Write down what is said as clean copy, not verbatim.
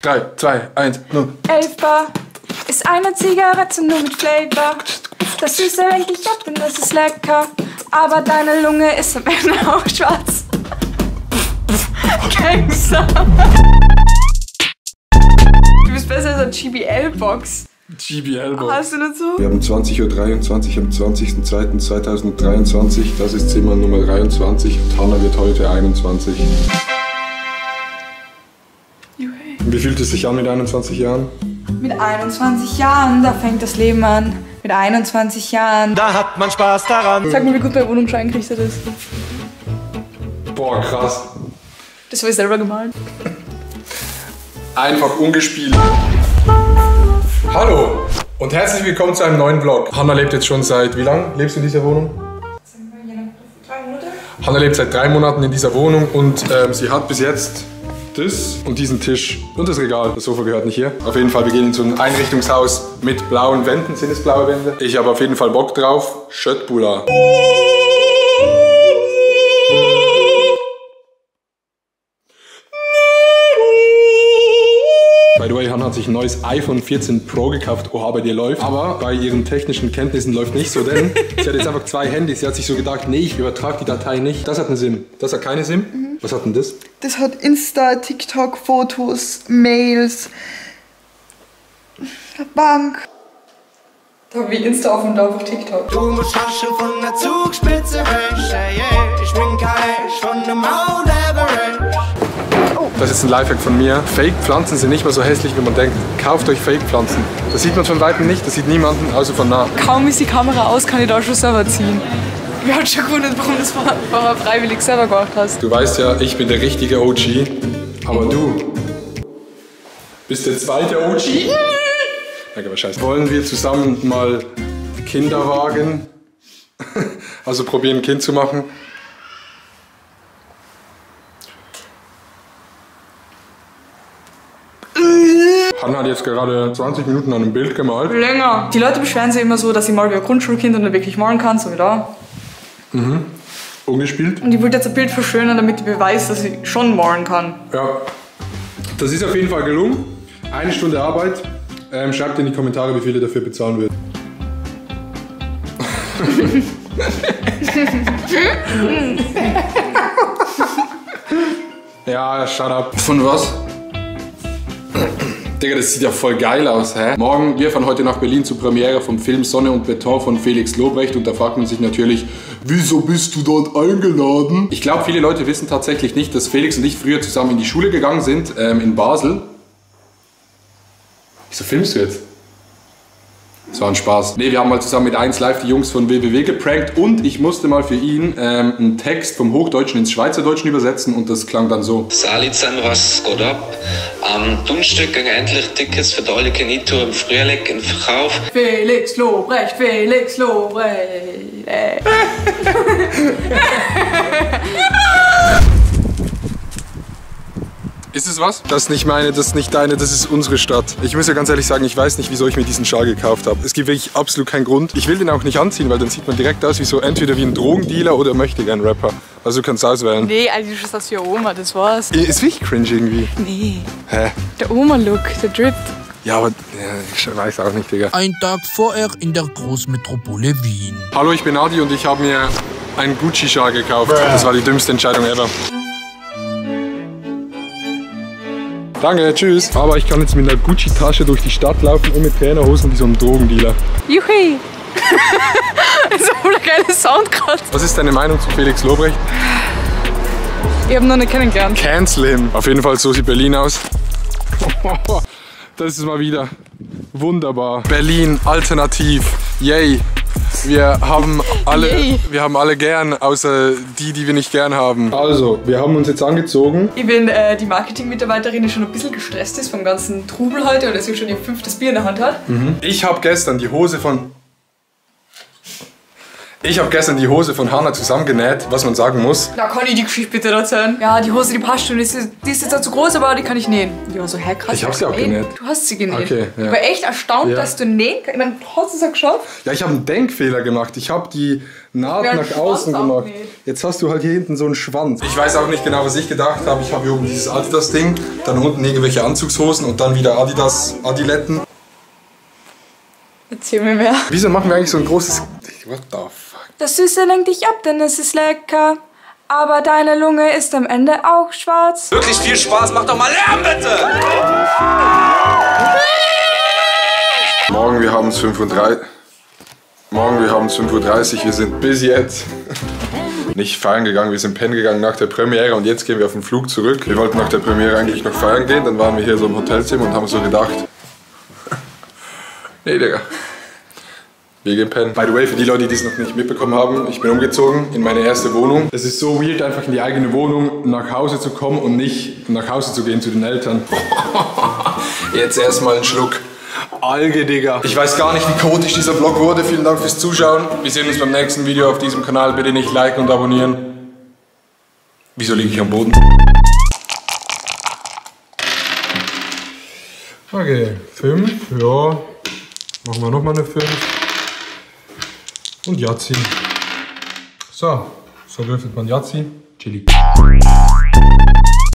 3, 2, 1, 0. 11 Bar ist eine Zigarette nur mit Flavor. Das Süße lenkt dich ab und das ist lecker. Aber deine Lunge ist am Ende auch schwarz. Gangster. Du bist besser als eine GBL-Box. GBL-Box. Hast du nicht so? Wir haben 20.23 Uhr am 20.02.2023. Das ist Zimmer Nummer 23 und Hannah wird heute 21. Wie fühlt es sich an mit 21 Jahren? Mit 21 Jahren, da fängt das Leben an. Mit 21 Jahren. Da hat man Spaß daran. Sag mal, wie gut deine Wohnung schon eingerichtet ist. Boah, krass. Das habe ich selber gemalt. Einfach ungespielt. Hallo und herzlich willkommen zu einem neuen Vlog. Hannah lebt jetzt schon seit, wie lange lebst du in dieser Wohnung? 3 Monate. Hannah lebt seit 3 Monaten in dieser Wohnung und sie hat bis jetzt das und diesen Tisch und das Regal. Das Sofa gehört nicht hier. Auf jeden Fall, wir gehen in so ein Einrichtungshaus mit blauen Wänden. Sind es blaue Wände? Ich habe auf jeden Fall Bock drauf. Schöttbula. By the way, Hannah hat sich ein neues iPhone 14 Pro gekauft. Oha, bei dir läuft. Aber bei ihren technischen Kenntnissen läuft nicht so, denn sie hat jetzt einfach 2 Handys. Sie hat sich so gedacht, nee, ich übertrage die Datei nicht. Das hat einen SIM. Das hat keine SIM. Was hat denn das? Das hat Insta, TikTok, Fotos, Mails, Bank. Da habe ich Insta auf und da auf TikTok. Du musst raschen von der Zugspitze weg, yeah. Ich bin kein von dem Mount Everest. Das ist jetzt ein Lifehack von mir. Fake-Pflanzen sind nicht mehr so hässlich, wie man denkt. Kauft euch Fake-Pflanzen. Das sieht man von Weitem nicht, das sieht niemanden, außer von nah. Kaum ist die Kamera aus, kann ich da schon selber ziehen. Ich habe schon gewundert, warum du das vorher freiwillig selber gemacht hast. Du weißt ja, ich bin der richtige OG, aber du bist der zweite OG. Ja, aber scheiße. Wollen wir zusammen mal Kinder wagen? Also probieren, ein Kind zu machen? Hannah hat jetzt gerade 20 Minuten an einem Bild gemalt. Länger. Die Leute beschweren sich immer so, dass ich mal wie ein Grundschulkind und dann wirklich malen kann, so wie da. Ungespielt? Und ich wollte jetzt ein Bild verschönern, damit ich beweise, dass ich schon malen kann. Ja. Das ist auf jeden Fall gelungen. 1 Stunde Arbeit. Schreibt in die Kommentare, wie viel ihr dafür bezahlen würdet. Ja, shut up. Von was? Digga, das sieht ja voll geil aus, hä? Morgen, wir fahren heute nach Berlin zur Premiere vom Film Sonne und Beton von Felix Lobrecht und da fragt man sich natürlich, wieso bist du dort eingeladen? Ich glaube, viele Leute wissen tatsächlich nicht, dass Felix und ich früher zusammen in die Schule gegangen sind, in Basel. Wieso filmst du jetzt? Das war ein Spaß. Nee, wir haben mal zusammen mit 1 Live die Jungs von WWW geprankt und ich musste mal für ihn einen Text vom Hochdeutschen ins Schweizerdeutschen übersetzen und das klang dann so. Salut zusammen, was geht ab? Am Donnerstag gehen endlich Tickets für die alle Kenito im Frühling in Verkauf. Felix Lobrecht, Felix Lobrecht. Ist es was? Das ist nicht meine, das ist nicht deine, das ist unsere Stadt. Ich muss ja ganz ehrlich sagen, ich weiß nicht, wieso ich mir diesen Schal gekauft habe. Es gibt wirklich absolut keinen Grund. Ich will den auch nicht anziehen, weil dann sieht man direkt aus wie so entweder wie ein Drogendealer oder möchte gern Rapper. Also du kannst auswählen. Nee, also du schaust aus wie Oma, das war's. Ist wirklich cringe irgendwie. Nee. Hä? Der Oma-Look, der Drip. Ja, aber ja, ich weiß auch nicht, Digga. Ein Tag vorher in der Großmetropole Wien. Hallo, ich bin Adi und ich habe mir einen Gucci-Schal gekauft. Das war die dümmste Entscheidung ever. Danke, tschüss. Aber ich kann jetzt mit einer Gucci-Tasche durch die Stadt laufen und mit Trainerhosen wie so ein Drogendealer. Juhi! Das ist voll der geile Sound gerade. Was ist deine Meinung zu Felix Lobrecht? Ich habe ihn noch nicht kennengelernt. Cancel him. Auf jeden Fall, so sieht Berlin aus. Das ist mal wieder wunderbar. Berlin, alternativ. Yay. Wir haben alle gern, außer die wir nicht gern haben. Also, wir haben uns jetzt angezogen. Ich bin die Marketing-Mitarbeiterin, die schon ein bisschen gestresst ist vom ganzen Trubel heute und dass sie schon ihr 5. Bier in der Hand hat. Ich habe gestern die Hose von Hannah zusammengenäht, was man sagen muss. Da kann ich die Geschichte bitte erzählen. Ja, die Hose, die passt schon. Die ist jetzt auch zu groß, aber die kann ich nähen. Die war so, hä, krass. Ich hab sie auch genäht. Du hast sie genäht. Okay, ja. Ich war echt erstaunt, Ja. dass du nähen kannst. Ich meine, hast du es auch geschafft? Ja, ich habe einen Denkfehler gemacht. Ich habe die Naht Ja, nach außen Schwanz auch gemacht. nicht. Jetzt hast du halt hier hinten so einen Schwanz. Ich weiß auch nicht genau, was ich gedacht habe. Ich habe hier oben dieses Adidas-Ding, dann unten irgendwelche Anzugshosen und dann wieder Adiletten. Erzähl mir mehr. Wieso machen wir eigentlich so ein großes... What the fuck? Das Süße lenkt dich ab, denn es ist lecker. Aber deine Lunge ist am Ende auch schwarz. Wirklich viel Spaß, mach doch mal Lärm, bitte! Morgen, wir haben es 5:30 Uhr. Wir sind bis jetzt nicht feiern gegangen, wir sind pennen gegangen nach der Premiere und jetzt gehen wir auf den Flug zurück. Wir wollten nach der Premiere eigentlich noch feiern gehen, dann waren wir hier so im Hotelzimmer und haben so gedacht, nee, Digga, wir gehen pennen. By the way, für die Leute, die es noch nicht mitbekommen haben, ich bin umgezogen in meine erste Wohnung. Es ist so weird, einfach in die eigene Wohnung nach Hause zu kommen und nicht nach Hause zu gehen zu den Eltern. Jetzt erstmal einen Schluck Alge, Digga. Ich weiß gar nicht, wie chaotisch dieser Vlog wurde. Vielen Dank fürs Zuschauen. Wir sehen uns beim nächsten Video auf diesem Kanal. Bitte nicht liken und abonnieren. Wieso liege ich am Boden? Okay, 5, ja. Machen wir nochmal eine 5. Und Yazzi. So würfelt man Yazzi. Chili.